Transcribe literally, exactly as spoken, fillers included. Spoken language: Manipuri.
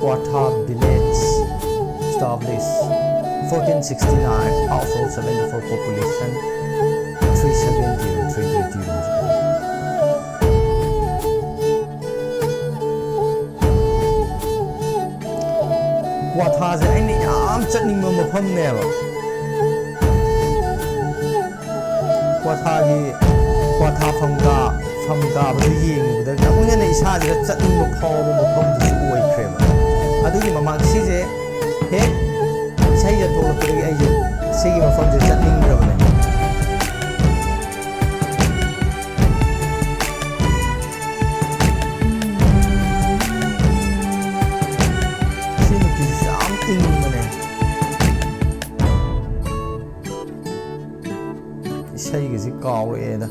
Kwatha village established fourteen sixty-nine, household seventy-four, population three seventy or three twenty. ꯀ꯭ꯋꯥꯊꯥꯁꯦ ꯑꯩꯅ ꯌꯥꯝ ꯆꯠꯅꯤꯡꯕ ꯃꯐꯝꯅꯦꯕ꯫ ꯀ꯭ꯋꯥꯊꯥꯒꯤ, ꯀ꯭ꯋꯥꯊꯥ ꯐꯝꯒꯥ, ꯐꯝ ꯀꯥꯕꯗꯨ ꯌꯦꯡꯉꯨꯕꯗ ꯌꯥꯝ ꯍꯦꯟꯅ ꯏꯁꯥꯁꯤꯗ ꯆꯠꯅꯤꯡꯕ ꯐꯥꯎꯕ ꯃꯐꯝꯗꯨꯁꯨ ꯑꯣꯏꯈ꯭ꯔꯦꯕ꯫ ꯑꯗꯨꯒꯤ ꯃꯃꯥꯡ ꯁꯤꯁꯦ ꯍꯦꯛ ꯏꯁꯩꯁꯦ ꯊꯣꯛꯂꯛꯄꯗꯒꯤ ꯑꯩꯁꯦ ꯁꯤꯒꯤ ꯃꯐꯝꯁꯦ ꯆꯠꯅꯤꯡꯈ꯭ꯔꯕꯅꯦ꯫ ꯁꯤ ꯅꯨꯄꯤꯁꯤ ꯌꯥꯝ ꯏꯪꯕꯅꯦ꯫ ꯏꯁꯩꯒꯁꯤ ꯀꯥꯎꯔꯛꯑꯦꯗ꯫